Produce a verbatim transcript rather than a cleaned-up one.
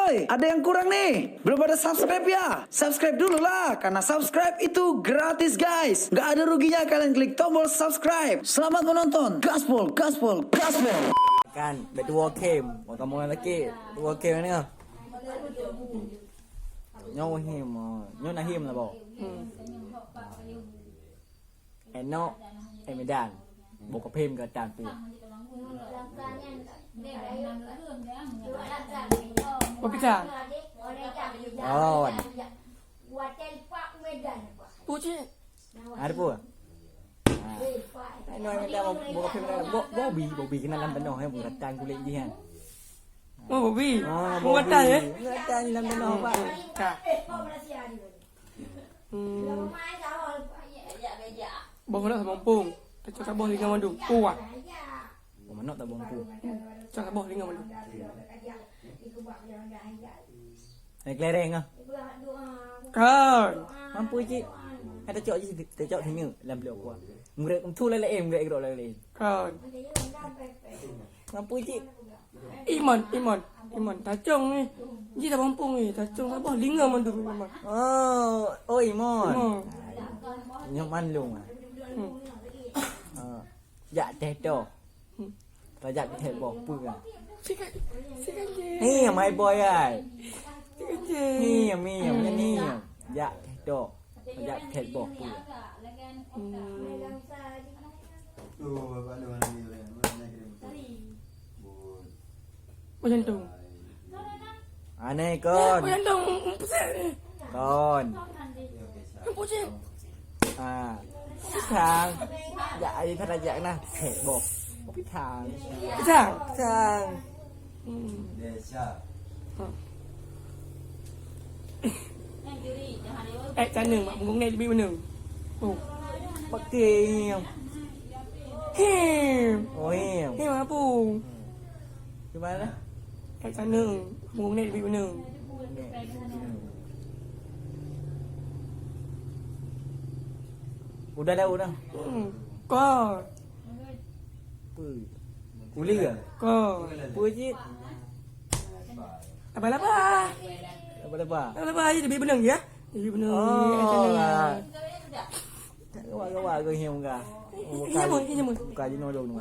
Hey, ada yang kurang nih. Belum ada subscribe ya? Subscribe dulu lah, karena subscribe itu gratis, guys. Nggak ada ruginya kalian klik tombol subscribe. Selamat menonton. Gaspol, gaspol, gaspol. Kan, bèk tuwo khém. Buat kamoe lelaki, tuwo khém ni. Nyoe him, nyoe na him lah, Bo. Enok, eh, Medan. Bôh kaphém gata tu. Bôh pisang. Oh. Pu cit. Ada pu? Ha. Enok, Medan, bôh, bôh kaphém gata. Bôh, bôh bi, bôh bi keunan lam tanoh, eh, bôh ratan kulét jih, kan. Oh, bôh bi. Ah, bôh bi. Bôh ratan, eh? Bôh ratan lam tanoh, Pak. Hmm, ka. Hmm. Boh manok saboh pung. Tacok saboh linga mandum. Kuat. Boh manok saboh pung. Tacok saboh linga mandum. Hai kelereng ah. Kan. Mampu cit. Hai tacok jih, tacok singa lam blok kuat. Murit tu lain, murit gerok lain. Kan. Mampu cit. Iman, Iman, Iman, tacong ni. Ji dah bampung ni, tacong saboh linga mandum Iman. Oh, oh Iman. Iman. Nyoe man lôn ah. Hmm. Ah, jak teh to. Hmm. Rajak teh boh peue ah. Sikat, sikat je. Ni mai boy ai. Sikat je. Ni, ni, ni. Jak teh to. Rajak teh boh peue. Hmm. Macam tu. Aneh kon. Macam tu. Kon. Macam tu. Ah. Pisang. Ya, ai tadi jak nah. Heh, boh. Pisang. Pisang. Pisang. Hmm. Eh, sana mak bungong ni lebih mana? Oh. Pakai. Him. Oh, him. Him apa? Gimana? Eh, sana mak bungong ni lebih mana? Udah dah, udah. Hmm. Kau. Peue? Uli ke? Ko. Peue cit? Laba-laba. Laba-laba. Laba-laba aja lebih benang ya. Lebih benang. Oh, ya, ya. Gawa-gawa ke hiam ka? Hiam, hiam. Buka jinoe dong.